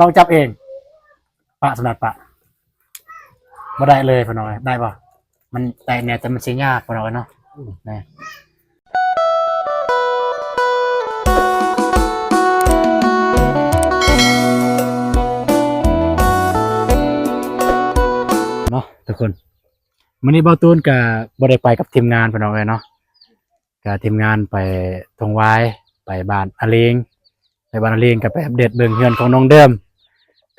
ລອງຈັບເອງ. ປະ ສຳລັບປະ ບໍ່ໄດ້ເລີຍ ພີ່ນ້ອງເອີຍ. ໄດ້ບໍ່? ມັນໄດ້ແດ່ ແຕ່ມັນຊິຍາກ ພີ່ນ້ອງເອີຍເນາະ. ອືມ ແນ່ ເນາະທຸກຄົນ. ມື້ນີ້ບ່າວຕູນກະບໍ່ໄດ້ໄປກັບທີມງານ ພີ່ນ້ອງເອີຍເນາະ. ກະທີມງານໄປທົ່ງຫວາຍ ໄປບ້ານອາເລງ ໄປບ້ານອາເລງ ກະໄປອັບເດດເບິ່ງເຮືອນຂອງນ້ອງເດີມ.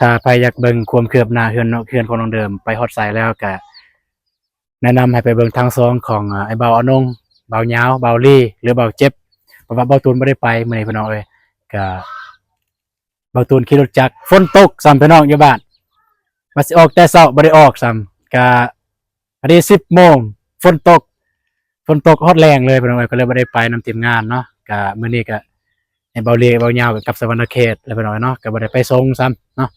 ຖ້າໃຜຢາກເບິ່ງຄວາມຄືບໜ້າເຮືອນ ເຮືອນຂອງນ້ອງເດີມ ໄປຮອດໃສແລ້ວ ກະແນະນຳໃຫ້ໄປເບິ່ງທາງຊ່ອງຂອງ ອາ ອ້າຍບ່າວອານົງ, ບ່າວຍາວ, ບ່າວລີ ຫຼື ບ່າວເຈັບ. ເພາະວ່າບ່າວຕູນບໍ່ໄດ້ໄປມື້ນີ້ ພີ່ນ້ອງເອີຍ. ກະ ບ່າວຕູນຂີ່ລົດຈັກ ຝົນຕົກຊ້ຳ ພີ່ນ້ອງ ຢູ່ບ້ານ ວ່າຊິອອກແຕ່ເຊົ້າ ບໍ່ໄດ້ອອກຊ້ຳ. ກະພໍດີສິບໂມງ ຝົນຕົກ ຝົນຕົກຮອດແລງເລີຍ ພີ່ນ້ອງເອີຍ. ກໍເລີຍບໍ່ໄດ້ໄປນຳທີມງານເນາະ. ກະມື້ນີ້ກະໃຫ້ບ່າວເລ ບ່າວຍາວ ກັບສະຫວັນນະເຂດແລ້ວ ພີ່ນ້ອງເນາະ, ກໍບໍ່ໄດ້ໄປສົ່ງຊ້ຳເນາະ.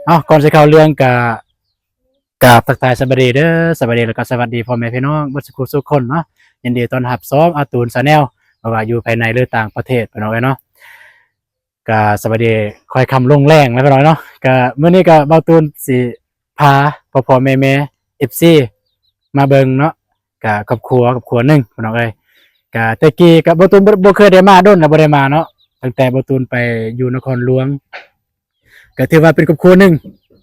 ເອົາ ກ່ອນຊິເຂົ້າເລື່ອງ ກະ ກາບທັກທາຍສະບາຍດີເດີ ສະບາຍດີ ແລ້ວກໍສະຫວັດດີພໍ່ແມ່ພີ່ນ້ອງເບິດສູ່ຜູ້ສູ່ຄົນເນາະ. ຍິນດີຕ້ອນຮັບຊ່ອງອາຕູນ Channel ບໍ່ວ່າຢູ່ພາຍໃນ ຫຼື ຕ່າງປະເທດ ພີ່ນ້ອງເອີຍເນາະ. ກະສະບາຍດີຄ່ອຍຄ່ຳລົງແລງແລ້ວ ພີ່ນ້ອງເນາະ. ກະມື້ນີ້ກະບ່າວຕູນຊິພາພໍ່ໆແມ່ໆ ເອັຟຊີ ມາເບິ່ງເນາະ. ກະຄອບຄົວ ຄອບຄົວໜຶ່ງ ພີ່ນ້ອງເອີຍ. ກະແຕ່ກີ້ກະບ່າວຕູນບໍ່ ບໍ່ເຄີຍໄດ້ມາ ດົນແລ້ວບໍ່ໄດ້ມາເນາະ, ຕັ້ງແຕ່ບ່າວຕູນໄປຢູ່ນະຄອນຫຼວງ. ກະຖືວ່າເປັນຄອບຄົວໜຶ່ງ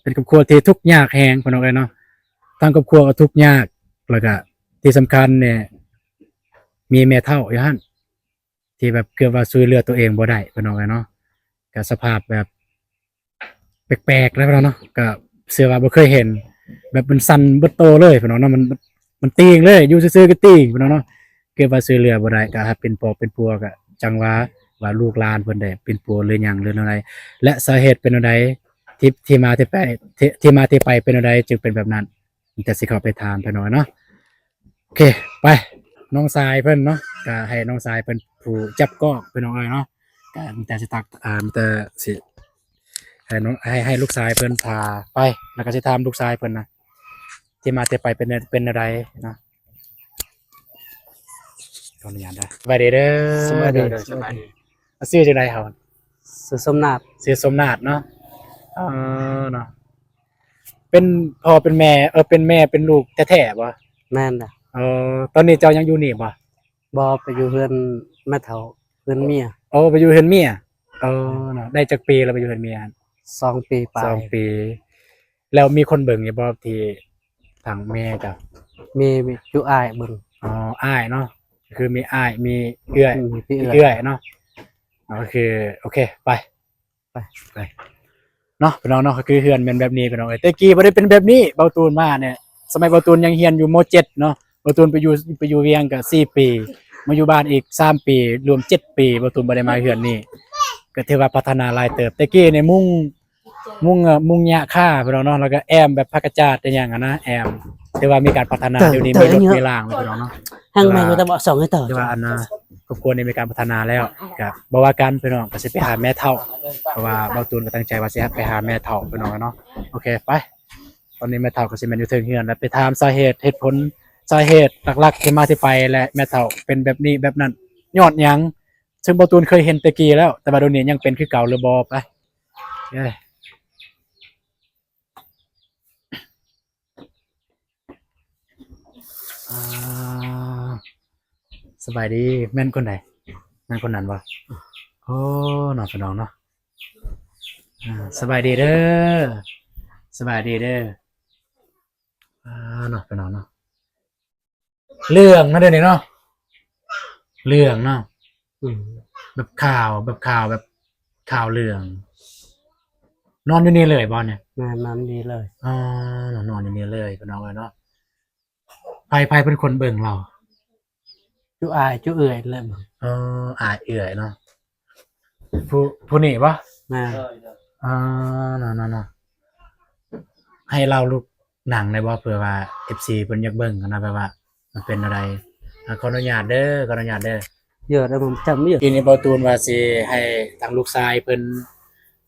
ເປັນຄອບຄົວທີ່ທຸກຍາກແຮງ ພີ່ນ້ອງເອີຍເນາະ. ທາງຄອບຄົວກໍທຸກຍາກ ແລ້ວກະທີ່ສຳຄັນນີ້ ມີແມ່ເຖົ້າຢູ່ຫັ້ນ ທີ່ແບບເກືອບວ່າຊ່ວຍເຫຼືອຕົວເອງບໍ່ໄດ້ ພີ່ນ້ອງເອີຍເນາະ. ກະສະພາບແບບແປກໆນະ ພີ່ນ້ອງເນາະ, ກະເຊື່ອວ່າບໍ່ເຄີຍເຫັນ ແບບມັນສັ່ນເບິດໂຕເລີຍ ພີ່ນ້ອງເນາະ. ມັນ ມັນຕີງເລີຍ ຢູ່ຊື່ໆກໍຕີງ ພີ່ນ້ອງເນາະ. ເກີດວ່າຊ່ວຍເຫຼືອບໍ່ໄດ້ ກໍຫາເປັນພໍ່ເປັນຜົວ ກໍຈັ່ງວ່າ ວ່າລູກຫຼານເພິ່ນໄດ້ເປັນປົວ ຫຼື ຫຍັງ ຫຼື ແນວໃດ ແລະ ສາເຫດເປັນແນວໃດ ທີ່ ທີ່ມາທີ່ໄປ ທີ່ ທີ່ມາທີ່ໄປເປັນແນວໃດ ຈຶ່ງເປັນແບບນັ້ນ. ແຕ່ຊິເຂົ້າໄປຖາມເພິ່ນເນາະ. ໂອເຄ ໄປ ນ້ອງຊາຍເພິ່ນເນາະ, ກໍໃຫ້ນ້ອງຊາຍເພິ່ນຜູ້ຈັບກ້ອງ ພີ່ນ້ອງເອີຍເນາະ. ກໍມີແຕ່ຊິຕັກ ເອີ ມີແຕ່ຊິໃຫ້ນ້ອງ ໃຫ້ ໃຫ້ລູກຊາຍເພິ່ນພາໄປ ແລ້ວກໍຊິຖາມລູກຊາຍເພິ່ນນະ ທີ່ມາທີ່ໄປເປັນ ເປັນແນວໃດເນາະ. ຂໍອະນຸຍາດເດີ. ສະບາຍດີເດີ. ສະບາຍດີ ໂດຍ ໂດຍ ສະບາຍດີ. ຊື່ຈັ່ງໃດເຮົາ? ຊື່ສົມນາດ. ຊື່ສົມນາດເນາະ. ເອີ ເນາະ. ເປັນພໍ່ເປັນແມ່ ເອີ ເປັນແມ່ເປັນລູກແທ້ໆບໍ່? ແມ່ນລະ. ເອີ ຕອນນີ້ເຈົ້າຍັງຢູ່ນີ້ບໍ່? ບໍ່ ໄປຢູ່ເຮືອນແມ່ເຖົ້າ ເຮືອນເມຍ. ໂອ້ ໄປຢູ່ເຮືອນເມຍ. ເອີ ເນາະ. ໄດ້ຈັກປີແລ້ວໄປຢູ່ເຮືອນເມຍ? ສອງປີປາຍ. ສອງປີ. ແລ້ວມີຄົນເບິ່ງຢູ່ບໍ່ ທີ່ທາງແມ່ເຈົ້າ? ມີ ມີຢູ່ອ້າຍເບິ່ງ. ອໍ ອ້າຍເນາະ. ຄືມີອ້າຍ ມີເອື້ອຍ. ອືມ ມີເອື້ອຍ ເອື້ອຍເນາະ. ໂອເຄ ໂອເຄ ໄປ ໄປ ໄປເນາະ ພີ່ນ້ອງເນາະ. ກໍຄືເຮືອນແມ່ນແບບນີ້ ພີ່ນ້ອງເອີຍ. ແຕ່ກີ້ບໍ່ໄດ້ເປັນແບບນີ້ ບ່າວຕູນມານີ້ ສະໄໝບ່າວຕູນຍັງຮຽນຢູ່ ມໍເຈັດເນາະ. ບ່າວຕູນໄປຢູ່ ໄປຢູ່ວຽງກໍສີ່ປີ ມາຢູ່ບ້ານອີກສາມປີ ລວມເຈັດປີ ບ່າວຕູນບໍ່ໄດ້ມາເຮືອນນີ້. ກໍຖືວ່າພັດທະນາຫຼາຍເຕີບ. ແຕ່ກີ້ນີ້ມຸງ ມຸງ ມຸງຫຍ້າຄາ ພີ່ນ້ອງເນາະ, ແລ້ວກໍແອ້ມແບບຜັກກະຈາດອີຫຍັງຫັ້ນນະ ແອ້ມ. ຖືວ່າມີການພັດທະນາຢູ່ນີ້ ມີລົດມີລາງແລ້ວ ພີ່ນ້ອງເນາະ. ທາງໃໝ່ກໍຕ້ອງເອົາສອງໃຫ້ຕໍ່ ຖືວ່າອັນນະ ຄອບຄົວນີ້ມີການພັດທະນາແລ້ວ ກໍບໍ່ວ່າກັນ ພີ່ນ້ອງ. ກໍຊິໄປຫາແມ່ເຖົ້າ ເພາະວ່າບ່າວຕູນກໍຕັ້ງໃຈວ່າຊິໄປຫາແມ່ເຖົ້າ ພີ່ນ້ອງເນາະ. ໂອເຄ ໄປ. ຕອນນີ້ແມ່ເຖົ້າກໍຊິແມ່ນຢູ່ເທິງເຮືອນ ແລ້ວໄປຖາມສາເຫດເຫດຜົນ ສາເຫດຫຼັກໆທີ່ມາທີ່ໄປ ແລະ ແມ່ເຖົ້າເປັນແບບນີ້ແບບນັ້ນ ຍ້ອນຫຍັງ? ເຊິ່ງບ່າວຕູນເຄີຍເຫັນແຕ່ກີ້ແລ້ວ ແຕ່ວ່າດຽວນີ້ຍັງເປັນຄືເກົ່າຫຼືບໍ່? ໄປ ເອີ ອ່າ ສະບາຍດີ ແມ່ນຄົນໃດ? ແມ່ນຄົນນັ້ນບໍ່? ໂອ້ ເນາະ ພີ່ນ້ອງເນາະ. ອ່າ ສະບາຍດີເດີ ສະບາຍດີເດີ. ອ່າ ເນາະ ພີ່ນ້ອງເນາະ. ເລື່ອງເນາະ ດຽວນີ້ເນາະ ເລື່ອງເນາະ. ອືມ ແບບຂ່າວ ແບບຂ່າວ ແບບຂ່າວເລື່ອງ. ນອນຢູ່ນີ້ເລີຍບໍ່ນີ້? ແມ່ນ ນອນນີ້ເລີຍ. ອໍ ນອນຢູ່ນີ້ເລີຍ ພີ່ນ້ອງເອີຍເນາະ. ໃຜ ໃຜເປັນຄົນເບິ່ງລາວ? ຈຸອ້າຍຈຸເອື້ອຍແຫຼະ. ອໍ ອ້າຍເອື້ອຍເນາະ. ຜູ້ ຜູ້ນີ້ບໍ່? ແມ່ນ. ອໍ ເນາະ ເນາະ ເນາະ. ໃຫ້ລາວລຸກນັ່ງໄດ້ບໍ່? ເພື່ອວ່າເອັຟຊີເພິ່ນຢາກເບິ່ງຫັ້ນນະ ແບບວ່າມັນເປັນແນວໃດ. ອ່າ ຂໍອະນຸຍາດເດີ ຂໍອະນຸຍາດເດີ. ເອີ ແລ້ວມັນຈຳຢູ່. ທີນີ້ບ່າວຕູນວ່າຊິໃຫ້ທາງລູກຊາຍເພິ່ນ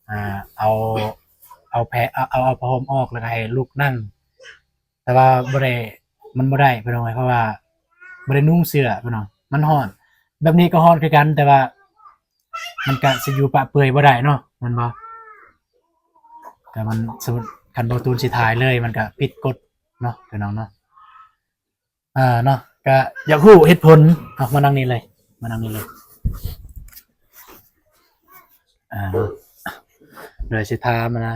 ອ່າ ເອົາ ເອົາແພ ເອົາ ເອົາ ເອົາຜ້າຫົ່ມອອກ ແລ້ວກໍໃຫ້ລຸກນັ່ງ. ແຕ່ວ່າບໍ່ໄດ້ ມັນບໍ່ໄດ້ ພີ່ນ້ອງເອີຍ ເພາະວ່າບໍ່ໄດ້ນຸ່ງເສື້ອ ພີ່ນ້ອງ ມັນຮ້ອນ. ແບບນີ້ກໍຮ້ອນຄືກັນ ແຕ່ວ່າມັນກະຊິຢູ່ປະເປືອຍບໍ່ໄດ້ເນາະ ແມ່ນບໍ່? ກໍມັນ ສົມມຸດຄັນບໍ່ຕູນຊິຖ່າຍເລີຍ ມັນກໍຜິດກົດເນາະ ພີ່ນ້ອງເນາະ. ອ່າ ເນາະ ກະຢາກຮູ້ເຫດຜົນ ເອົາ ມານັ່ງນີ້ເລີຍ ມານັ່ງນີ້ເລີຍ ອ່າ ເນາະ ເລີຍຊິຖາມນະ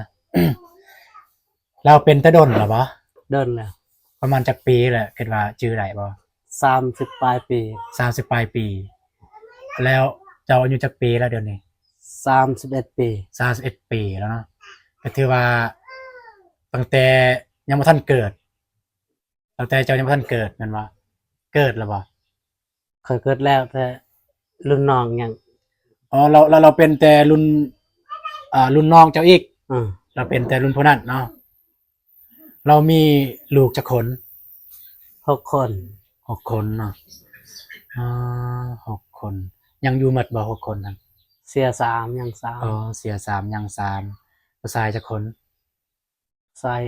ລາວເປັນແຕ່ດົນແລ້ວບໍ່? ດົນແລ້ວ. ປະມານຈັກປີແລ້ວ ຄິດວ່າຈື່ໄດ້ບໍ່? ສາມສິບປາຍປີ. ສາມສິບປາຍປີ. ແລ້ວເຈົ້າອາຍຸຈັກປີແລ້ວດຽວນີ້? ສາມສິບເອັດປີ. ສາມສິບເອັດປີແລ້ວເນາະ ກໍຖືວ່າຕັ້ງແຕ່ຍັງບໍ່ທັນເກີດ ຕັ້ງແຕ່ເຈົ້າຍັງບໍ່ທັນເກີດແມ່ນບໍ່? ເກີດແລ້ວບໍ່? ຂ້ອຍເກີດແລ້ວ ແຕ່ລຸ້ນນ້ອງຍັງ. ອໍ ລາວ ລາວ ລາວເປັນແຕ່ລຸ້ນ ອ່າ ລຸ້ນນ້ອງເຈົ້າອີກ. ອື ລາວເປັນແຕ່ລຸ້ນຜູ້ນັ້ນເນາະ. ລາວມີລູກຈັກຄົນ? ຫົກຄົນ. ຫົກຄົນເນາະ. ອໍ ຫົກຄົນ. ຍັງຢູ່ໝົດບໍ່ ຫົກຄົນນັ້ນ? ເສຍສາມ ຍັງສາມ. ອໍ ເສຍສາມ ຍັງສາມ. ຜູ້ຊາຍຈັກຄົນ? ຊາຍ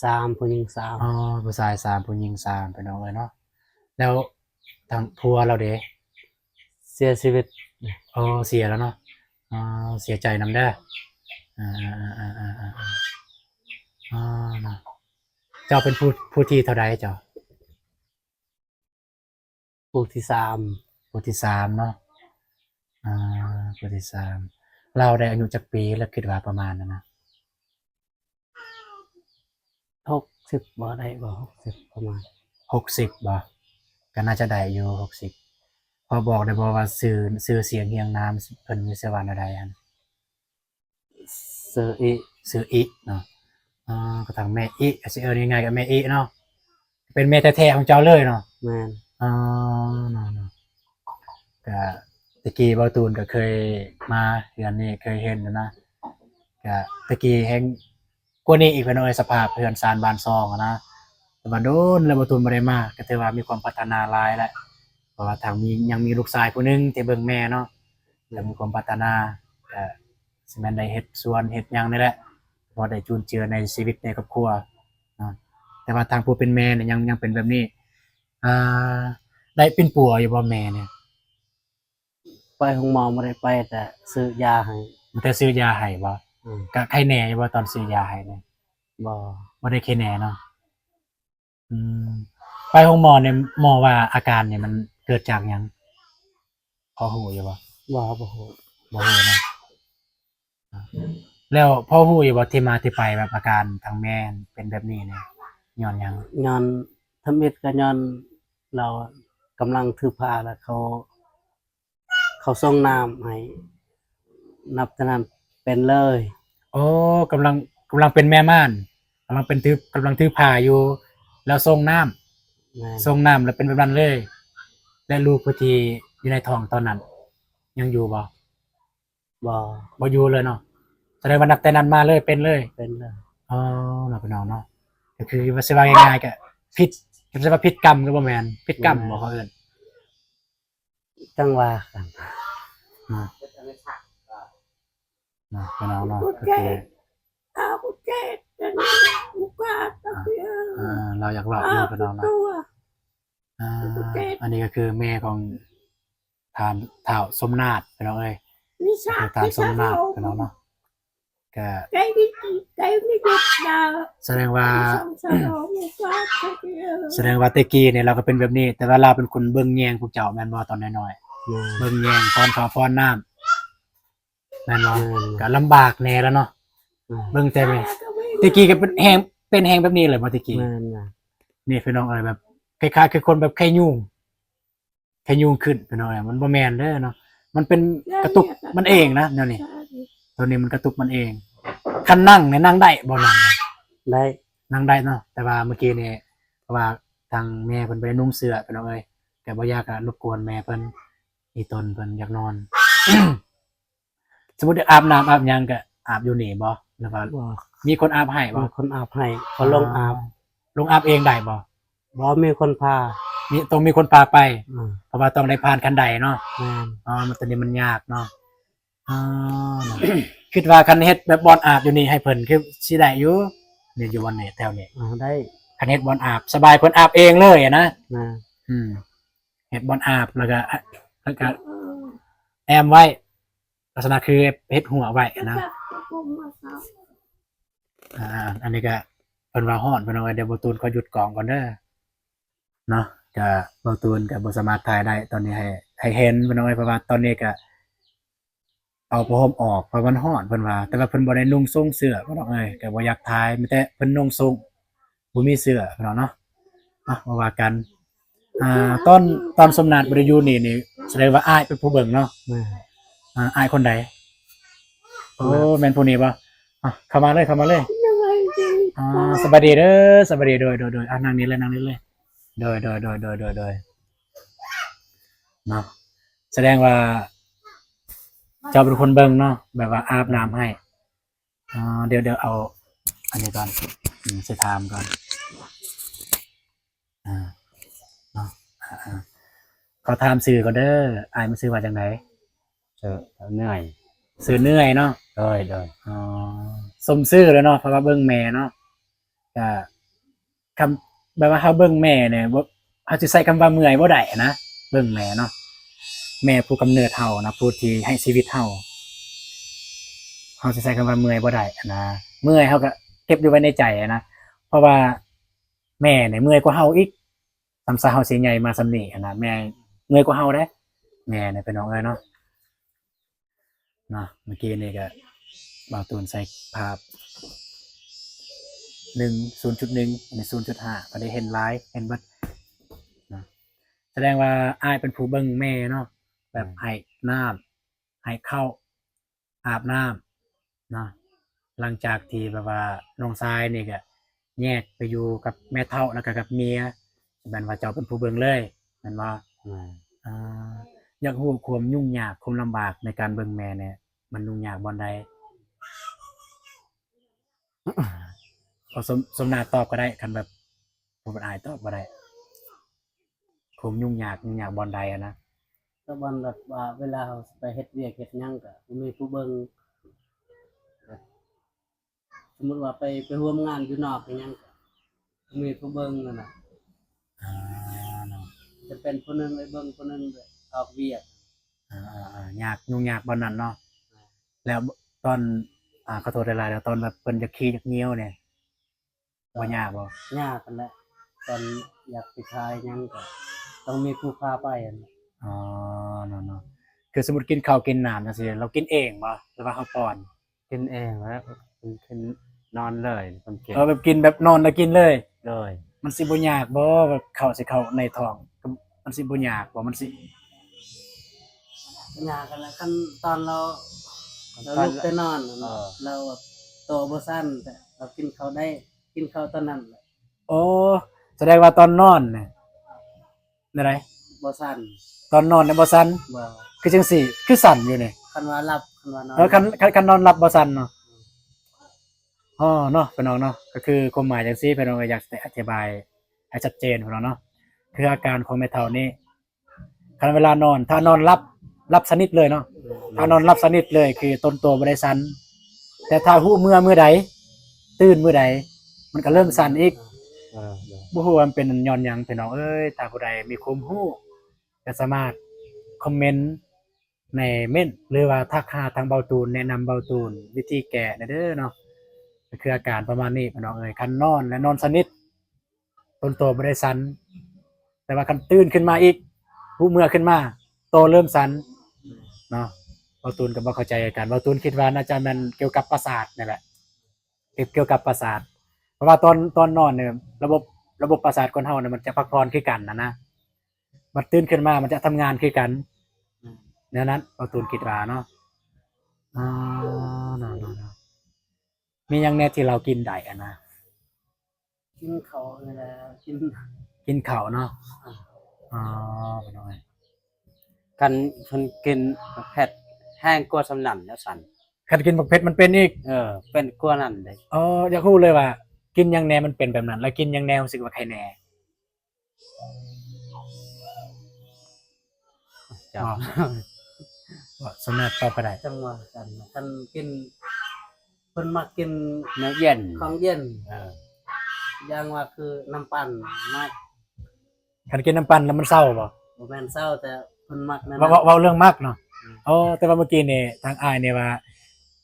ສາມ ຜູ້ຍິງສາມ. ອໍ ຜູ້ຊາຍສາມ ຜູ້ຍິງສາມ ພີ່ນ້ອງເອີຍເນາະ. ແລ້ວທາງຜົວລາວເດ? ເສຍຊີວິດ. ອໍ ເສຍແລ້ວເນາະ. ອໍ ເສຍໃຈນຳເດີ. ເອີ ເນາະ ເຈົ້າເປັນຜູ້ ຜູ້ທີເທົ່າໃດເຈົ້າ? ຜູ້ທີສາມ. ຜູ້ທີສາມເນາະ. ອ່າ ຜູ້ທີສາມ. ລາວໄດ້ອາຍຸຈັກປີ ລະຄິດວ່າປະມານນັ້ນນະ? ຫົກສິບບໍ່ ໄດ້ບໍ່? ຫົກສິບ ປະມານຫົກສິບບໍ່? ກໍໜ້າຈະໄດ້ຢູ່ ຫົກສິບ. ພໍບອກໄດ້ບໍ່ວ່າຊື່ ຊື່ສຽງຮຽງນາມເພິ່ນມີຊື່ວ່າແນວໃດຫັ້ນ? ຊື່ອີ. ຊື່ອີເນາະ. ອໍ ກໍທາງແມ່ອີ ຊິເອີ້ນງ່າຍໆກໍແມ່ອີເນາະ. ເປັນແມ່ແທ້ໆຂອງເຈົ້າເລີຍເນາະ? ແມ່ນ. ອໍ ເນາະໆ. ກະແຕ່ກີ້ເບົາຕູນກໍເຄີຍມາເຮືອນນີ້ ເຄີຍເຫັນຫັ້ນນະ. ກະແຕ່ກີ້ແຮງກວ່ານີ້ອີກ ພີ່ນ້ອງເອີຍ ສະພາບເຮືອນຊານບ້ານຊ່ອງຫັ້ນນະ. ແຕ່ວ່າດົນແລ້ວເບົາຕູນບໍ່ໄດ້ມາ ກໍຖືວ່າມີຄວາມພັດທະນາຫຼາຍແລ້ວ. ເພາະວ່າທາງມີ ຍັງມີລູກຊາຍຜູ້ໜຶ່ງທີ່ເບິ່ງແມ່ເນາະ. ແລ້ວມີຄວາມພັດທະນາ ກະຊິແມ່ນໄດ້ເຮັດສວນເຮັດຫຍັງນີ້ແຫຼະ ພໍໄດ້ຈຸນເຈືອໃນຊີວິດໃນຄອບຄົວເນາະ. ແຕ່ວ່າທາງຜູ້ເປັນແມ່ນີ້ຍັງ ຍັງເປັນແບບນີ້. ອ່າ ໄດ້ປິ່ນປົວຢູ່ບໍ່ແມ່ນີ້? ໄປໂຮງໝໍບໍ່ໄດ້ໄປ ແຕ່ຊື້ຢາໃຫ້. ມີແຕ່ຊື້ຢາໃຫ້ບໍ່? ອືມ. ກະໄຄແນ່ຢູ່ບໍ່ຕອນຊື້ຢາໃຫ້ນີ້? ບໍ່. ບໍ່ໄດ້ໄຄແນ່ເນາະ. ອືມ ໄປໂຮງໝໍນີ້ ໝໍວ່າອາການນີ້ມັນເກີດຈາກຫຍັງ? ພໍຮູ້ຢູ່ບໍ່? ບໍ່ ບໍ່ຮູ້. ບໍ່ຮູ້ເນາະ. ແລ້ວພໍຮູ້ຢູ່ບໍ່ ທີ່ມາທີ່ໄປແບບອາການທາງແມ່ເປັນແບບນີ້ນີ້ ຍ້ອນຫຍັງ? ຍ້ອນ ທຳອິດກໍຍ້ອນລາວກຳລັງຖືພາ ແລ້ວເຂົາ ເຂົາສົ່ງນ້ຳໃຫ້ ນັບແຕ່ນັ້ນເປັນເລີຍ. ໂອ້ ກຳລັງ ກຳລັງເປັນແມ່ມ່ານ ກຳລັງເປັນຖື ກຳລັງຖືພາຢູ່ ແລ້ວສົ່ງນ້ຳ. ແມ່ນ. ສົ່ງນ້ຳແລ້ວເປັນແບບນັ້ນເລີຍ. ແລະ ລູກຜູ້ທີ່ຢູ່ໃນທ້ອງຕອນນັ້ນຍັງຢູ່ບໍ່? ບໍ່. ບໍ່ຢູ່ເລີຍເນາະ. ສະແດງວ່ານັບແຕ່ນັ້ນມາເລີຍເປັນເລີຍ. ເປັນເລີຍ. ອໍ ເນາະ ພີ່ນ້ອງເນາະ. ກໍຄືວ່າ ຊິເວົ້າງ່າຍໆ ກໍຜິດ ກໍຊິວ່າຜິດກຳກໍບໍ່ແມ່ນ ຜິດກຳບໍ່ ເຂົາເອີ້ນ? ຈັ່ງວ່າກັນເນາະ ເນາະ ພີ່ນ້ອງເນາະ. ກໍຄື ອ່າ ລາວຢາກເວົ້າຢູ່ ພີ່ນ້ອງເນາະ. ອ່າ ອັນນີ້ກໍຄືແມ່ຂອງທ່ານທ້າວສົມນາດ ພີ່ນ້ອງເອີຍ. ກໍຄືທ່ານສົມນາດ ພີ່ນ້ອງເນາະ. ກະ ສະແດງວ່າ ສະແດງວ່າແຕ່ກີ້ນີ້ລາວກໍເປັນແບບນີ້ ແຕ່ວ່າລາວເປັນຄົນເບິ່ງແຍງພວກເຈົ້າແມ່ນບໍ່ ຕອນນ້ອຍໆ? ແມ່ນ. ເບິ່ງແຍງ ປ້ອນເຂົ້າປ້ອນນ້ຳແມ່ນບໍ່? ແມ່ນ. ກໍລຳບາກແດ່ລະເນາະ. ແມ່ນ. ເບິ່ງແຕ່ແມ່ ແຕ່ກີ້ກໍເປັນແຮງ ເປັນແຮງແບບນີ້ເລີຍບໍ່ແຕ່ກີ້? ແມ່ນ. ນີ້ພີ່ນ້ອງເອີຍ ແບບຄ້າຍໆຄືຄົນແບບໄຂ້ຍຸງ ໄຂ້ຍຸງຂຶ້ນ ພີ່ນ້ອງເອີຍ. ມັນບໍ່ແມ່ນເດີເນາະ ມັນເປັນກະຕຸກມັນເອງນະ ແນວນີ້. ໂຕນີ້ມັນກະຕຸກມັນເອງ. ຄັນນັ່ງນີ້ນັ່ງໄດ້ບໍ່? ນັ່ງໄດ້ ນັ່ງໄດ້ເນາະ. ແຕ່ວ່າມື້ກີ້ນີ້ ເພາະວ່າທາງແມ່ເພິ່ນບໍ່ໄດ້ນຸ່ງເສື້ອ ພີ່ນ້ອງເອີຍ ກໍບໍ່ຢາກ ອາ ລົບກວນແມ່ເພິ່ນ ອີ່ຕົນເພິ່ນຢາກນອນ. ສົມມຸດອາບນ້ຳອາບຫຍັງກໍອາບຢູ່ນີ້ບໍ່ ຫຼືວ່າ ບໍ່ ມີຄົນອາບໃຫ້ບໍ່? ມີຄົນອາບໃຫ້ ເຂົາລົງອາບ. ອ່າ ລົງອາບເອງໄດ້ບໍ່? ບໍ່ ມີຄົນພາ. ມີ ຕ້ອງມີຄົນພາໄປ. ອືມ. ເພາະວ່າຕ້ອງໄດ້ຜ່ານຄັນໄດເນາະ. ແມ່ນ. ອໍ ມັນ ໂຕນີ້ມັນຍາກເນາະ. ອໍ ຄິດວ່າຄັນເຮັດແບບບ່ອນອາບຢູ່ນີ້ໃຫ້ເພິ່ນ ຄືຊິໄດ້ຢູ່ ນີ້ ຢູ່ບ່ອນນີ້ ແຖວນີ້. ອ່າ ໄດ້. ຄັນເຮັດບ່ອນອາບ ສະບາຍ ເພິ່ນອາບເອງເລີຍນະ. ແມ່ນ. ອືມ. ເຮັດບ່ອນອາບ ແລ້ວກໍ ແລ້ວກໍແອ້ມໄວ້ ລັກສະນະຄືເຮັດຮົ້ວໄວ້ນະ. ແລ້ວກໍ ແລ້ວກໍຜົມມາເຊົາ. ອ່າ ອັນນີ້ກະເພິ່ນວ່າຮ້ອນ ພີ່ນ້ອງເອີຍ. ດຽວບ່າວຕູນຂໍຢຸດກ້ອງກ່ອນເດີເນາະ. ກະບ່າວຕູນກະບໍ່ສາມາດຖ່າຍໄດ້ຕອນນີ້ ໃຫ້ ໃຫ້ເຫັນພີ່ນ້ອງເອີຍ ເພາະວ່າຕອນນີ້ກະເອົາຜ້າຫົ່ມອອກ ເພາະມັນຮ້ອນເພິ່ນວ່າ. ແຕ່ວ່າເພິ່ນບໍ່ໄດ້ນຸ່ງຊົງເສື້ອພີ່ນ້ອງເອີຍ ກະບໍ່ຢາກຖ່າຍ ມີແຕ່ເພິ່ນນຸ່ງຊົງ ບໍ່ມີເສື້ອພີ່ນ້ອງເນາະ. ອ່ະ ບໍ່ວ່າກັນ. ອ່າ ຕອນ ຕອນສົມນາດບໍ່ໄດ້ຢູ່ນີ້ ນີ້ສະແດງວ່າອ້າຍເປັນຜູ້ເບິ່ງເນາະ. ແມ່ນ. ອ່າ ອ້າຍຄົນໃດ? ໂອ້ ແມ່ນຜູ້ນີ້ບໍ່? ອ່ະ ເຂົ້າມາເລີຍ ເຂົ້າມາເລີຍ. ອ່າ ສະບາຍດີເດີ ສະບາຍດີ. ໂດຍ ໂດຍ ໂດຍ. ອ່າ ນັ່ງນີ້ເລີຍ ນັ່ງນີ້ເລີຍ. ໂດຍ ໂດຍ ໂດຍ ໂດຍ ໂດຍ ໂດຍ ເນາະ. ສະແດງວ່າເຈົ້າເປັນຄົນເບິ່ງເນາະ ແບບວ່າອາບນ້ຳໃຫ້. ອ່າ ດຽວ ດຽວເອົາອັນນີ້ກ່ອນ ອືມ ຊິຖາມກ່ອນ. ອ່າ ເນາະ ອ່າ ອ່າ ຂໍຖາມຊື່ກ່ອນເດີ ອ້າຍມັນຊື່ວ່າຈັ່ງໃດ? ຊື່ເໜື່ອຍ. ຊື່ເໜື່ອຍເນາະ? ໂດຍ ໂດຍ. ອໍ ສົມຊື່ແລ້ວເນາະ ເພາະວ່າເບິ່ງແມ່ເນາະ ກະ ຄຳ ແບບວ່າເຮົາເບິ່ງແມ່ນີ້ ບໍ່ ເຮົາຊິໃຊ້ຄຳວ່າເມື່ອຍບໍ່ໄດ້ນະ ເບິ່ງແມ່ເນາະ. ແມ່ຜູ້ກຳເນີດເຮົານະ ຜູ້ທີ່ໃຫ້ຊີວິດເຮົາ ເຮົາຊິໃຊ້ຄຳວ່າເມື່ອຍບໍ່ໄດ້ນະ. ເມື່ອຍເຮົາກະເກັບຢູ່ໄວ້ໃນໃຈນະ ເພາະວ່າແມ່ນີ້ເມື່ອຍກວ່າເຮົາອີກ. ສ່ຳຊະເຮົາຊິໃຫຍ່ມາສ່ຳນີ້ຫັ້ນນະ ແມ່ເມື່ອຍກວ່າເຮົາເດ້ ແມ່ນີ້ ພີ່ນ້ອງເອີຍເນາະ. ເນາະ ເມື່ອກີ້ນີ້ກະບ່າວຕູນໃສ່ພາບໜຶ່ງ ສູນຈຸດໜຶ່ງ ອັນນີ້ ສູນຈຸດຫ້າ ກໍໄດ້ເຫັນຫຼາຍ ເຫັນເບິດເນາະ. ສະແດງວ່າອ້າຍເປັນຜູ້ເບິ່ງແມ່ເນາະ ແບບ ແມ່ນ ໃຫ້ນ້ຳ ໃຫ້ເຂົ້າ ອາບນ້ຳເນາະ. ຫຼັງຈາກທີ່ແບບວ່ານ້ອງຊາຍນີ້ກະແຍກໄປຢູ່ກັບແມ່ເຖົ້າ ແລ້ວກະກັບເມຍ ແມ່ນວ່າເຈົ້າເປັນຜູ້ເບິ່ງເລີຍແມ່ນບໍ່? ແມ່ນ. ອ່າ ຢາກຮູ້ຄວາມຫຍຸ້ງຍາກ ຄວາມລຳບາກໃນການເບິ່ງແມ່ນີ້ ມັນຫຍຸ້ງຍາກບ່ອນໃດ? ເອົາສົມ ສົມໜ້າຕອບກໍໄດ້ ຄັນແບບຜູ້ເປັນອ້າຍຕອບບໍ່ໄດ້. ຄວາມຫຍຸ້ງຍາກ ຫຍຸ້ງຍາກບ່ອນໃດຫັ້ນນະ? ກໍບ່ອນແບບວ່າເວລາເຮົາໄປເຮັດວຽກເຮັດຫຍັງກໍບໍ່ມີຜູ້ເບິ່ງ ແບບ ສົມມຸດວ່າໄປ ໄປຮ່ວມງານຢູ່ນອກອີຫຍັງກໍບໍ່ມີຜູ້ເບິ່ງຫັ້ນນະ. ອ່າ ເນາະ ຈະເປັນຜູ້ໜຶ່ງໄປເບິ່ງ ຜູ້ໜຶ່ງໄປອອກວຽກ. ອ່າ ອ່າ ອ່າ ຍາກ ຫຍຸ້ງຍາກບ່ອນນັ້ນເນາະ. ແລ້ວຕອນ ອ່າ ຂໍໂທດຫຼາຍໆ ແລ້ວຕອນແບບເພິ່ນຢາກຂີ້ຢາກຍ່ຽວນີ້ ບໍ່ຍາກບໍ່? ຍາກຫັ້ນແຫຼະ ຕອນຢາກໄປຖ່າຍຫຍັງກໍຕ້ອງມີຜູ້ພາໄປຫັ້ນແຫຼະ. ອໍ ເນາະ ເນາະ ຄືສົມມຸດກິນເຂົ້າກິນນ້ຳຈັ່ງຊີ້ ລາວກິນເອງບໍ່ ຫຼືວ່າເຮົາປ້ອນ? ກິນເອງແຫຼະ ເພິ່ນ ເພິ່ນນອນເລີຍ ເພິ່ນກິນ. ເອີ ແບບກິນແບບນອນແລ້ວກິນເລີຍ. ໂດຍ. ມັນຊິບໍ່ຍາກບໍ່ ແບບເຂົ້າຊິເຂົ້າໃນທ້ອງ ມັນຊິບໍ່ຍາກບໍ່? ມັນຊິ ຍາກຫັ້ນແຫຼະ ຄັນຕອນລາວ ຄັນ ລາວລຸກແຕ່ນອນ ເອີ ລາວແບບໂຕບໍ່ສັ່ນ ແຕ່ລາວກິນເຂົ້າໄດ້ ກິນເຂົ້າຕອນນັ້ນແຫຼະ. ໂອ້ ສະແດງວ່າຕອນນອນນີ້ ແນວໃດ? ບໍ່ສັ່ນ. ຕອນນອນນີ້ບໍ່ສັ່ນ? ບໍ່. ຄືຈັ່ງຊີ້ ຄືສັ່ນຢູ່ນີ້? ຄັນວ່າຫຼັບ ຄັນວ່ານອນ. ເອີ ຄັນ ຄັນ ຄັນນອນຫຼັບບໍ່ສັ່ນເນາະ. ອໍ ເນາະ ພີ່ນ້ອງເນາະ ກໍຄືຄວາມໝາຍຈັ່ງຊີ້ ພີ່ນ້ອງ ກໍຢາກຈະອະທິບາຍໃຫ້ຊັດເຈນ ພີ່ນ້ອງເນາະ ຄືອາການຂອງແມ່ເຖົ້ານີ້ ຄັນເວລານອນ ຖ້ານອນຫຼັບ ຫຼັບສະໜິດເລີຍເນາະ ອືມ ຖ້ານອນຫຼັບສະໜິດເລີຍ ຄືຕົນໂຕບໍ່ໄດ້ສັ່ນ ແຕ່ຖ້າຮູ້ເມື່ອມື້ໃດ ຕື່ນມື້ໃດ ມັນກໍເລີ່ມສັ່ນອີກ. ເອີ ບໍ່ຮູ້ວ່າມັນເປັນຍ້ອນຫຍັງ ພີ່ນ້ອງເອີຍ. ຖ້າຜູ້ໃດມີຄວາມຮູ້ ກໍສາມາດຄອມເມັນໃນເມັ້ນ ຫຼືວ່າທັກຫາທາງເບົາຕູນ ແນະນຳເບົາຕູນວິທີແກ້ແດ່ເດີເນາະ. ກໍຄືອາການປະມານນີ້ ພີ່ນ້ອງເອີຍ ຄັນນອນ ແລະ ນອນສະໜິດ ຕົນໂຕບໍ່ໄດ້ສັ່ນ ແຕ່ວ່າຄັນຕື່ນຂຶ້ນມາອີກ ຮູ້ເມື່ອຂຶ້ນມາ ໂຕເລີ່ມສັ່ນເນາະ. ເບົາຕູນກໍບໍ່ເຂົ້າໃຈຄືກັນ ເບົາຕູນຄິດວ່າໜ້າຈະແມ່ນກ່ຽວກັບປະສາດນີ້ແຫຼະ ກ່ຽວກັບປະສາດ ເພາະວ່າຕອນ ຕອນນອນນີ້ ລະບົບ ລະບົບປະສາດຄົນເຮົານີ້ ມັນຈະພັກຜ່ອນຄືກັນຫັ້ນນະ ບັດຕື່ນຂຶ້ນມາ ມັນຈະທຳງານຄືກັນ. ແນວນັ້ນ ເບົາຕູນຄິດວ່າເນາະ. ອ່າ ເນາະ ເນາະ ເນາະ ມີຫຍັງແດ່ທີ່ລາວກິນໄດ້ຫັ້ນນະ? ກິນເຂົ້ານີ້ແຫຼະ ກິນ ກິນເຂົ້າເນາະ. ອໍ ພີ່ນ້ອງເອີຍ ຄັນເພິ່ນກິນບັກເຜັດແຮງກວ່າສ່ຳນັ້ນແລ້ວຊັ້ນ ຄັນກິນບັກເຜັດມັນເປັນອີກ. ເອີ ເປັນກວ່ານັ້ນເດ້. ອໍ ຢາກຮູ້ເລີຍວ່າກິນຫຍັງແດ່ມັນເປັນແບບນັ້ນ ແລ້ວກິນຫຍັງແດ່ຮູ້ສຶກວ່າໄຄແດ່? ເຈົ້າ ອໍ ບໍ່ສາມາດຕອບກໍໄດ້. ຈັ່ງວ່າກັນ ຄັນກິນ ເພິ່ນມັກກິນແນວເຢັນ ຂອງເຢັນ. ເອີ ຢ່າງວ່າຄືນ້ຳປັ່ນເນາະ. ຄັນກິນນ້ຳປັ່ນແລ້ວມັນເຊົາບໍ່? ບໍ່ແມ່ນເຊົາ ແຕ່ເພິ່ນມັກແນວນັ້ນ. ເວົ້າ ເວົ້າເລື່ອງມັກເນາະ. ອືມ ອໍ ແຕ່ວ່າເມື່ອກີ້ນີ້ທາງອ້າຍນີ້ວ່າ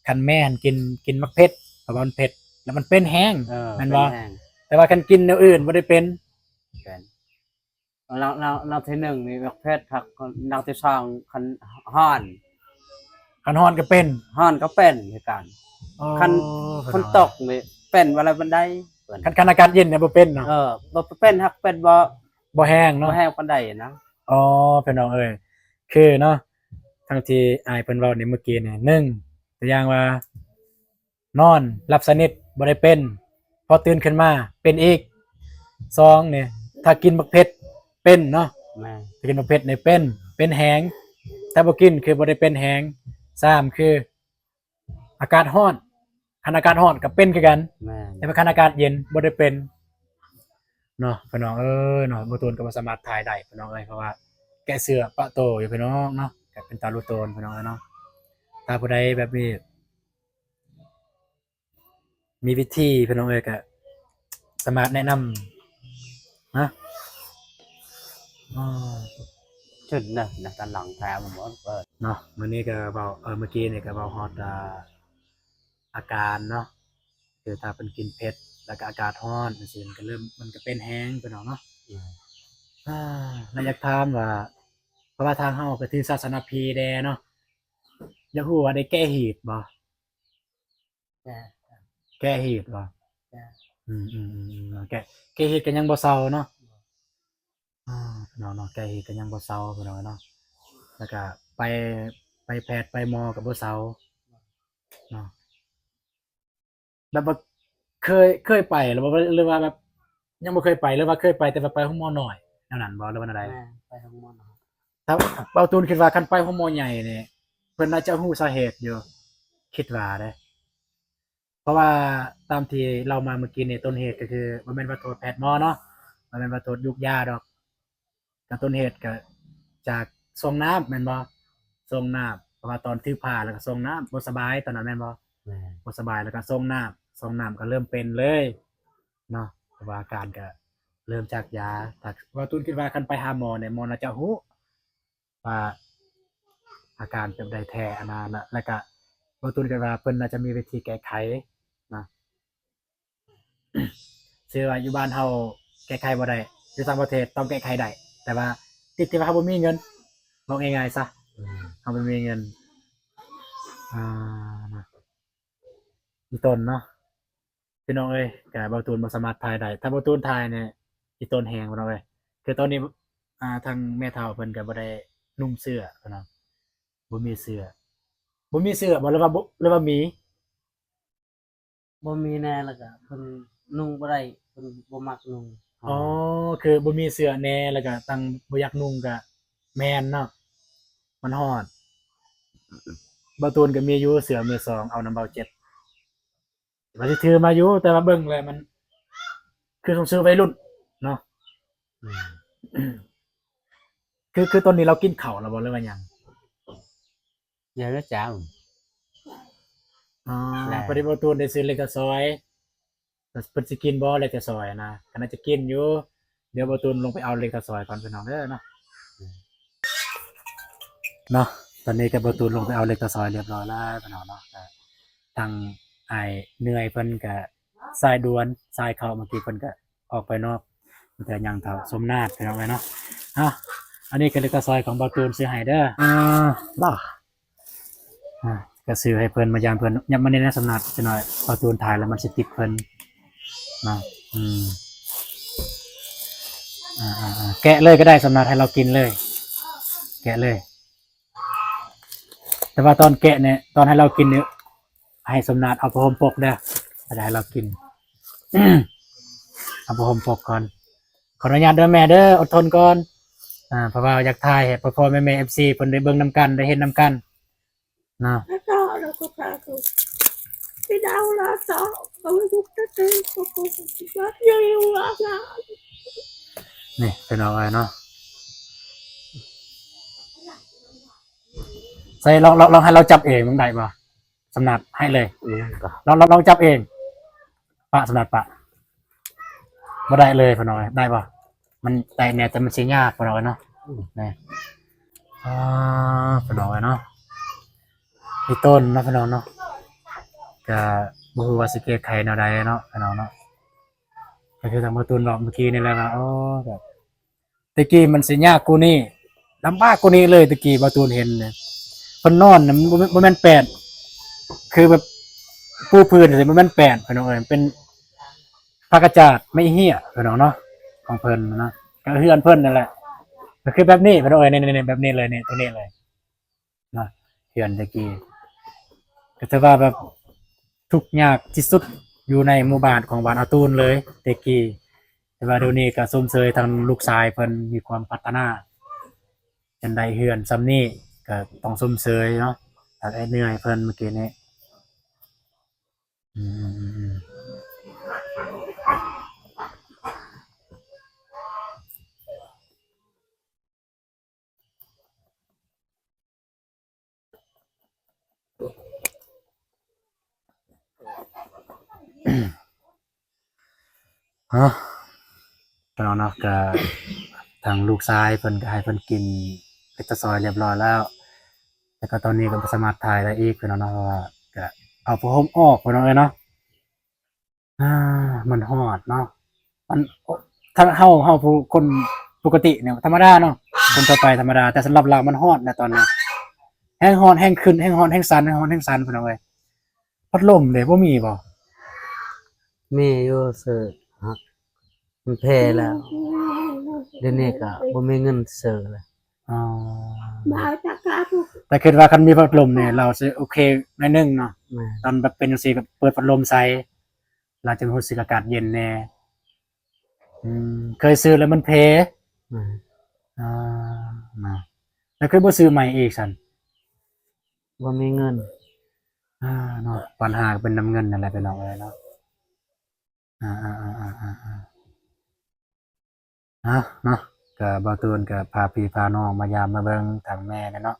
ຄັນແມ່ຫັ້ນກິນ ກິນໝາກເຜັດ ເພາະວ່າມັນເຜັດ ແລ້ວມັນເປັນແຮງ ເອີ ແມ່ນບໍ່? ເປັນແຮງ ແຕ່ວ່າຄັນກິນແນວອື່ນບໍ່ໄດ້ເປັນ ເປັນ ລາວ ລາວ ລາວທີໜຶ່ງນີ້ບັກເຜັດ ພັກ ລາວທີສອງຄັນຮ້ອນ ຄັນຮ້ອນກໍເປັນ ຮ້ອນກໍເປັນຄືກັນ ອໍ ຄັນ ຄັນຝົນຕົກນີ້ເປັນບໍ່ຫຼາຍປານໃດ ຄັນ ຄັນອາກາດເຢັນນີ້ບໍ່ເປັນເນາະ ເອີ ບໍ່ເປັນ ຮັກເປັນບໍ່ ບໍ່ແຮງເນາະ ບໍ່ແຮງປານໃດນະ ອໍ ພີ່ນ້ອງເອີຍ ຄືເນາະ ທັງທີ່ອ້າຍເພິ່ນເວົ້າໃນມື້ກີ້ນີ້ ໜຶ່ງ ຕົວຢ່າງວ່າ ນອນຫຼັບສະໜິດບໍ່ໄດ້ເປັນ ພໍຕື່ນຂຶ້ນມາເປັນອີກ ສອງນີ້ ຖ້າກິນບັກເຜັດເປັນເນາະ ແມ່ນ ຖ້າກິນບັກເຜັດນີ້ເປັນ ເປັນແຮງ ຖ້າບໍ່ກິນຄືບໍ່ໄດ້ເປັນແຮງ ສາມຄື ອາກາດຮ້ອນ ຄັນອາກາດຮ້ອນກໍເປັນຄືກັນ ແມ່ນ ແຕ່ວ່າຄັນອາກາດເຢັນບໍ່ໄດ້ເປັນເນາະ ພີ່ນ້ອງເອີຍເນາະ ບໍ່ຕູນກໍບໍ່ສາມາດຖ່າຍໄດ້ພີ່ນ້ອງເອີຍ ເພາະວ່າແກະເສື້ອປະໂຕຢູ່ພີ່ນ້ອງເນາະ ກໍເປັນຕາລຸໂຕນພີ່ນ້ອງເອີຍເນາະ ຖ້າຜູ້ໃດແບບມີ ມີວິທີພີ່ນ້ອງເອີຍ ກໍສາມາດແນະນຳນະ ອໍ ເຖິງນະ ນະ ຕາຫຼັງແທ້ໝົດເນາະ ມື້ນີ້ກໍເວົ້າ ເອີ ມື້ກີ້ນີ້ກໍເວົ້າຮອດ ອ່າ ອາການເນາະ ຄືຖ້າເພິ່ນກິນເຜັດ ແລ້ວກໍອາກາດຮ້ອນຈັ່ງຊີ້ ມັນກໍເລີ່ມ ມັນກໍເປັນແຮງພີ່ນ້ອງເນາະ ອືມ ອ່າ ແລ້ວຢາກຖາມວ່າ ເພາະວ່າທາງເຮົາກໍຖືສາສະໜາພີແດ່ເນາະ ຢາກຮູ້ວ່າໄດ້ແກະຮີດບໍ່? ແກະ ແກະຮີດບໍ່? ແກະ ອືມໆໆ ແກະ ແກະຮີດກໍຍັງບໍ່ເຊົາເນາະ ອໍ ເນາະ ເນາະ ແກະຮີດກໍຍັງບໍ່ເຊົາພີ່ນ້ອງເນາະ ແລ້ວກໍໄປ ໄປແພດໄປໝໍກໍບໍ່ເຊົາເນາະ ແບບວ່າເຄີຍ ເຄີຍໄປແລ້ວບໍ່ ຫຼືວ່າແບບຍັງບໍ່ເຄີຍໄປ ຫຼືວ່າເຄີຍໄປແຕ່ວ່າໄປໂຮງໝໍນ້ອຍແນວນັ້ນບໍ່ ຫຼືວ່າແນວໃດ? ແມ່ນ ໄປໂຮງໝໍນ້ອຍ ຖ້າເວົ້າຕູນຄິດວ່າຄັນໄປໂຮງໝໍໃຫຍ່ນີ້ ເພິ່ນໜ້າຈະຮູ້ສາເຫດຢູ່ ຄິດວ່າເດ້ ເພາະວ່າຕາມທີ່ເລົ່າມາເມື່ອກີ້ນີ້ ຕົ້ນເຫດກໍຄືບໍ່ແມ່ນວ່າໂທດແພດໝໍເນາະ ບໍ່ແມ່ນວ່າໂທດຢູກຢາດອກ ກໍຕົ້ນເຫດກໍຈາກສ່ວງນ້ຳແມ່ນບໍ່? ສ່ວງນ້ຳ ເພາະວ່າຕອນຖືພາແລ້ວກໍສົ່ງນ້ຳ ບໍ່ສະບາຍຕອນນັ້ນແມ່ນບໍ່? ແມ່ນ ບໍ່ສະບາຍແລ້ວກໍສົ່ງນ້ຳ ສົ່ງນ້ຳກໍເລີ່ມເປັນເລີຍເນາະ ເພາະວ່າອາການກໍເລີ່ມຈາກຢາ ຖ້າເວົ້າຕູນຄິດວ່າຄັນໄປຫາໝໍນີ້ ໝໍໜ້າຈະຮູ້ວ່າອາການແບບໃດແທ້ ອັນນັ້ນນະ ແລ້ວກໍເວົ້າຕູນຄິດວ່າເພິ່ນໜ້າຈະມີວິທີແກ້ໄຂນະ. ຊື່ວ່າຢູ່ບ້ານເຮົາແກ້ໄຂບໍ່ໄດ້ ຢູ່ຕ່າງປະເທດຕ້ອງແກ້ໄຂໄດ້ ແຕ່ວ່າຕິດທີ່ວ່າເຮົາບໍ່ມີເງິນ ເວົ້າງ່າຍໆຊະ ອືມ ເຮົາບໍ່ມີເງິນ ອ່າ ນະ ອີ່ຕົນເນາະ ພີ່ນ້ອງເອີຍ ກະເບົາຕູນບໍ່ສາມາດຖ່າຍໄດ້ ຖ້າເບົາຕູນຖ່າຍນີ້ອີ່ຕົນແຮງ ພີ່ນ້ອງເອີຍ ຄືຕອນນີ້ ອ່າ ທາງແມ່ເຖົ້າເພິ່ນກະບໍ່ໄດ້ນຸ່ງເສື້ອ ພີ່ນ້ອງ ບໍ່ມີເສື້ອ ບໍ່ມີເສື້ອບໍ່ ຫຼືວ່າບໍ່ ຫຼືວ່າມີ? ບໍ່ມີແນ່ ແລ້ວກະເພິ່ນນຸ່ງບໍ່ໄດ້ ເພິ່ນບໍ່ມັກນຸ່ງ. ອໍ ອໍ ຄືບໍ່ມີເສື້ອແນ່ ແລ້ວກະທັງບໍ່ຢາກນຸ່ງກະແມ່ນເນາະ ມັນຮ້ອນ. ເບົາຕູນກະມີຢູ່ເສື້ອມືສອງ ເອົານຳເບົາເຈັດ ວ່າຊິຖືມາຢູ່ ແຕ່ວ່າເບິ່ງແລ້ວມັນຄືຊົງຊື່ໄວລຸ້ນເນາະ. ອືມ ຄື ຄືຕອນນີ້ລາວກິນເຂົ້າແລ້ວບໍ່ ຫຼືວ່າຫຍັງ? ຍັງນະຈຳ. ອໍ ແລ້ວ ພໍດີເບົາຕູນໄດ້ຊື້ເຫຼັກຕາຊອຍ ເພິ່ນຊິກິນບໍ່ເຫຼັກຕາຊອຍນະ? ກໍໜ້າຈະກິນຢູ່ ດຽວເບົາຕູນລົງໄປເອົາເຫຼັກຕາຊອຍກ່ອນ ພີ່ນ້ອງເດີເນາະ. ເນາະ ຕອນນີ້ກໍເບົາຕູນລົງໄປເອົາເຫຼັກຕາຊອຍລຽບຮ້ອຍແລ້ວ ພີ່ນ້ອງເນາະ. ກໍທາງອ້າຍເໜື່ອຍເພິ່ນກໍສາຍດ່ວນ ສາຍເຂົ້າ ເມື່ອກີ້ເພິ່ນກໍອອກໄປນອກ ແຕ່ຍັງເທົ່າສົມນາດ ພີ່ນ້ອງເອີຍເນາະ. ເອົາ ອັນນີ້ກໍເຫຼັກຕາຊອຍຂອງເບົາຕູນຊື້ໃຫ້ເດີ. ອ່າ ລະ ອ່າ ກໍຊື້ໃຫ້ເພິ່ນ ມາຢາມເພິ່ນ. ຫຍັບມານີ້ນະ ສຳນັດ ຈັກໜ້ອຍເບົາຕູນຖ່າຍແລ້ວມັນຊິຕິດເພິ່ນເນາະ. ອືມ ອ່າໆໆ ແກະເລີຍກໍໄດ້ ສຳນັດ ໃຫ້ລາວກິນເລີຍ ແກະເລີຍ. ແຕ່ວ່າຕອນແກະນີ້ ຕອນໃຫ້ລາວກິນນີ້ ໃຫ້ສົມນາດເອົາຜ້າຫົ່ມປົກເດີ ແລ້ວໃຫ້ລາວກິນ ເອົາຜ້າຫົ່ມປົກກ່ອນ. ຂໍອະນຸຍາດເດີແມ່ເດີ ອົດທົນກ່ອນ ອ່າ ເພາະວ່າຢາກຖ່າຍໃຫ້ພໍ່ໆແມ່ໆ ເອັຟຊີ ເພິ່ນໄດ້ເບິ່ງນຳກັນ ໄດ້ເຫັນນຳກັນເນາະ. ນີ້ ພີ່ນ້ອງເອີຍເນາະ ໃສ່ ລອງ ລອງ ລອງໃຫ້ລາວຈັບເອງ ມັນໄດ້ບໍ່? ສຳນັດໃຫ້ເລີຍ ອືມ ລອງ ລອງ ລອງຈັບເອງ ປະ ສຳນັດປະ ບໍ່ໄດ້ເລີຍ ພີ່ນ້ອງເອີຍ ໄດ້ບໍ່? ມັນໄດ້ແນ່ ແຕ່ມັນຊິຍາກ ພີ່ນ້ອງເອີຍເນາະ. ອືມ ນີ້ ອ່າ ພີ່ນ້ອງເອີຍເນາະ ອີ່ຕົນເນາະ ພີ່ນ້ອງເນາະ ກະ ບໍ່ຮູ້ວ່າຊິແກ້ໄຂແນວໃດເນາະ ພີ່ນ້ອງເນາະ. ກໍຄືທາງບ່າວຕູນເວົ້າເມື່ອກີ້ນີ້ແຫຼະວ່າ ໂອ້ ແບບ ແຕ່ກີ້ມັນຊິຍາກກວ່ານີ້ ລຳບາກກວ່ານີ້ເລີຍ. ແຕ່ກີ້ບ່າວຕູນເຫັນເດ້ ເພິ່ນນອນນະ ມັນບໍ່ແມ່ນ ບໍ່ແມ່ນແປ້ນ ຄືແບບປູພື້ນຈັ່ງຊີ້ ບໍ່ແມ່ນແປ້ນ ພີ່ນ້ອງເອີຍ. ເປັນຜ້າກະຈາດໄມ້ເຫ້ຍ ພີ່ນ້ອງເນາະ ຂອງເພິ່ນເນາະ ກໍເຮືອນເພິ່ນນັ້ນແຫຼະ ກໍຄືແບບນີ້ ພີ່ນ້ອງເອີຍ. ນີ້ໆ ແບບນີ້ເລີຍ ນີ້ ຕົວນີ້ເລີຍ ເນາະ ເຮືອນແຕ່ກີ້ ກໍຖືວ່າແບບທຸກຍາກທີ່ສຸດຢູ່ໃນໝູ່ບ້ານຂອງບ້ານອາຕູນເລີຍແຕ່ກີ້. ແຕ່ວ່າດຽວນີ້ກໍຊົມເຊີຍທາງລູກຊາຍເພິ່ນມີຄວາມພັດທະນາ ຈົນໄດ້ເຮືອນສ່ຳນີ້ ກໍຕ້ອງຊົມເຊີຍເນາະ ທາງອ້າຍເໜື່ອຍເພິ່ນເມື່ອກີ້ນີ້. ອືມ. ເນາະ ພີ່ນ້ອງເນາະ ກະທາງລູກຊາຍເພິ່ນກະໃຫ້ເພິ່ນກິນເປັດຕາຊອຍຮຽບຮ້ອຍແລ້ວ ແຕ່ກະຕອນນີ້ກະບໍ່ສາມາດຖ່າຍໄດ້ອີກ ພີ່ນ້ອງເນາະ ເພາະວ່າກະເອົາຜ້າຫົ່ມອອກ ພີ່ນ້ອງເອີຍເນາະ. ອາ ມັນຮ້ອນເນາະ ມັນ ຖ້າເຮົາ ເຮົາຜູ້ຄົນປົກກະຕິນີ້ທຳມະດາເນາະ ຄົນທົ່ວໄປທຳມະດາ ແຕ່ສຳລັບລາວມັນຮ້ອນນະຕອນນີ້ ແຮງຮ້ອນແຮງຂຶ້ນ ແຮງຮ້ອນແຮງສັ່ນ ແຮງຮ້ອນແຮງສັ່ນ ພີ່ນ້ອງເອີຍ. ພັດລົມເດ້ ບໍ່ມີບໍ່? ມີຢູ່ ຊື້ ມັນແພງແລ້ວ ດຽວນີ້ກະບໍ່ມີເງິນຊື້ແລ້ວ. ອໍ ແຕ່ຄິດວ່າຄັນມີພັດລົມນີ້ ລາວຊິໂອເຄໜ້ອຍໜຶ່ງເນາະ. ແມ່ນ. ຕອນແບບເປັນຈັ່ງຊີ້ກໍເປີດພັດລົມໃສ່ ລາວຈຶ່ງຮູ້ສຶກອາກາດເຢັນແດ່. ອືມ ເຄີຍຊື້ແລ້ວມັນແພງ. ແມ່ນ. ອາ ນະ ແລ້ວຄືບໍ່ຊື້ໃໝ່ອີກຊັ້ນ? ບໍ່ມີເງິນ. ອາ ເນາະ ບັນຫາກໍເປັນນຳເງິນນັ້ນແຫຼະ ພີ່ນ້ອງເອີຍເນາະ. ອາໆ ເນາະ ກໍບ່າວຕູນກໍພາພີ່ພານ້ອງມາຢາມມາເບິ່ງທາງແມ່ແຫຼະເນາະ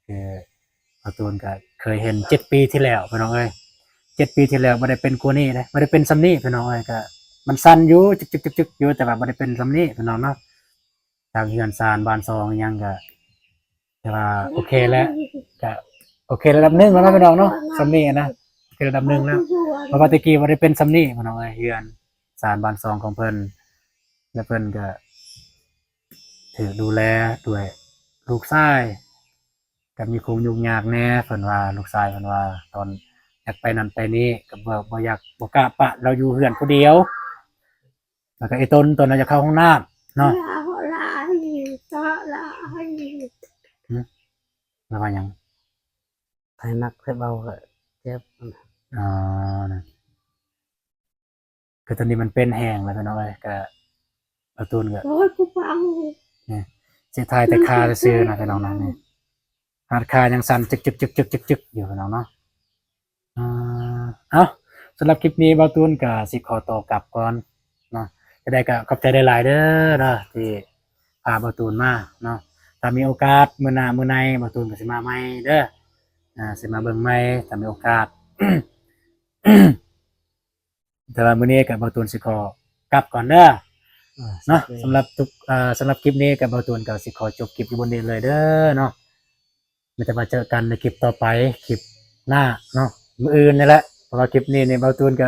ຄືບ່າວຕູນກໍເຄີຍເຫັນເຈັດປີທີ່ແລ້ວ ພີ່ນ້ອງເອີຍ ເຈັດປີທີ່ແລ້ວບໍ່ໄດ້ເປັນກວ່ານີ້ເດ້ ບໍ່ໄດ້ເປັນສ່ຳນີ້ ພີ່ນ້ອງເອີຍ. ກໍມັນສັ່ນຢູ່ ຈຶກໆໆຢູ່ ແຕ່ວ່າບໍ່ໄດ້ເປັນສ່ຳນີ້ ພີ່ນ້ອງເນາະ. ທາງເຮືອນຊານບ້ານຊ່ອງອີ່ຫຍັງກໍ ແຕ່ວ່າໂອເຄແລ້ວ ກະໂອເຄລະດັບໜຶ່ງແລ້ວເນາະ ພີ່ນ້ອງເນາະ ສ່ຳນີ້ນະ ໂອເຄລະດັບໜຶ່ງແລ້ວ. ເພາະວ່າແຕ່ກີ້ບໍ່ໄດ້ເປັນສ່ຳນີ້ ພີ່ນ້ອງເອີຍ ເຮືອນຊານບ້ານຊ່ອງຂອງເພິ່ນ ແລະ ເພິ່ນກະຖືກດູແລດ້ວຍລູກຊາຍ ກະມີຄວາມຫຍຸ້ງຍາກແດ່. ເພິ່ນວ່າ ລູກຊາຍເພິ່ນວ່າ ຕອນຢາກໄປນັ້ນໄປນີ້ ກະບໍ່ ບໍ່ຢາກ ບໍ່ກ້າປະລາວຢູ່ເຮືອນຜູ້ດຽວ. ແລ້ວກໍອີ່ຕົນ ຕົນລະຢາກເຂົ້າຫ້ອງນ້ຳເນາະ. ລະວ່າຫຍັງ? ໃຜໜັກໃຜເບົາກໍເຈັບ. ອໍ ນະ ຄືຕອນນີ້ມັນເປັນແຮງແລ້ວ ພີ່ນ້ອງເອີຍ ກໍ ບ່າວຕູນກໍ ໂອ້ຍ ກູຟັງ ນີ້ ຊິຖ່າຍແຕ່ຂາຊື່ໆນະ ພີ່ນ້ອງນະ ນີ້ ຂະໜາດຂາຍັງສັ່ນຈຶກໆໆຢູ່ ພີ່ນ້ອງເນາະ. ອ່າ ເອົ້າ ສຳລັບຄລິບນີ້ບ່າວຕູນກໍຊິຂໍໂຕກັບກ່ອນເນາະ. ຈັ່ງໃດກໍຂອບໃຈຫຼາຍໆເດີເນາະ ທີ່ພາບ່າວຕູນມາເນາະ. ຖ້າມີໂອກາດມື້ໜ້າມື້ໃນ ບ່າວຕູນກໍຊິມາໃໝ່ເດີ ອ່າ ຊິມາເບິ່ງໃໝ່ ຖ້າມີໂອກາດ. ແຕ່ວ່າມື້ນີ້ກໍບ່າວຕູນຊິຂໍກັບກ່ອນເດີ ອ່າ ເນາະ. ໂອເຄ ສຳລັບທຸກ ເອີ ສຳລັບຄລິບນີ້ກໍບ່າວຕູນກໍຊິຂໍຈົບຄລິບຢູ່ບ່ອນນີ້ເລີຍເດີເນາະ. ມີແຕ່ວ່າເຈີກັນໃນຄລິບຕໍ່ໄປ ຄລິບໜ້າເນາະ ມື້ອື່ນນີ້ແຫຼະ ເພາະວ່າຄລິບນີ້ນີ້ບ່າວຕູນກໍ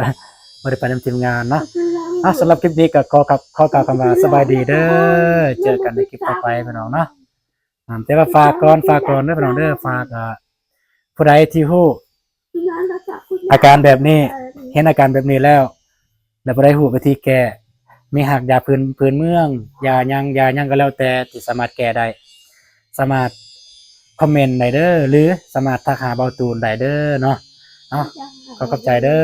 ບໍ່ໄດ້ໄປນຳທີມງານເນາະ. ອ່າ ສຳລັບຄລິບນີ້ກໍຂໍກັບ ຂໍກ່າວຄຳວ່າສະບາຍດີເດີ ເຈີກັນໃນຄລິບຕໍ່ໄປ ພີ່ນ້ອງເນາະ. ອ່າ ແຕ່ວ່າຝາກກ່ອນ ຝາກກ່ອນເດີ ພີ່ນ້ອງເດີ ຝາກ ອ່າ ຜູ້ໃດທີ່ຮູ້ ອາການແບບນີ້ ເຫັນອາການແບບນີ້ແລ້ວ ແລ້ວບໍ່ໄດ້ຮູ້ວິທີແກ້ ມີຮາກຢາພື້ນ ພື້ນເມືອງ ຢາຫຍັງ ຢາຫຍັງກໍແລ້ວແຕ່ທີ່ສາມາດແກ້ໄດ້ ສາມາດຄອມເມັນໄດ້ເດີ ຫຼື ສາມາດທັກຫາບ່າວຕູນໄດ້ເດີເນາະ. ເອົາ ຂໍຂອບໃຈເດີ.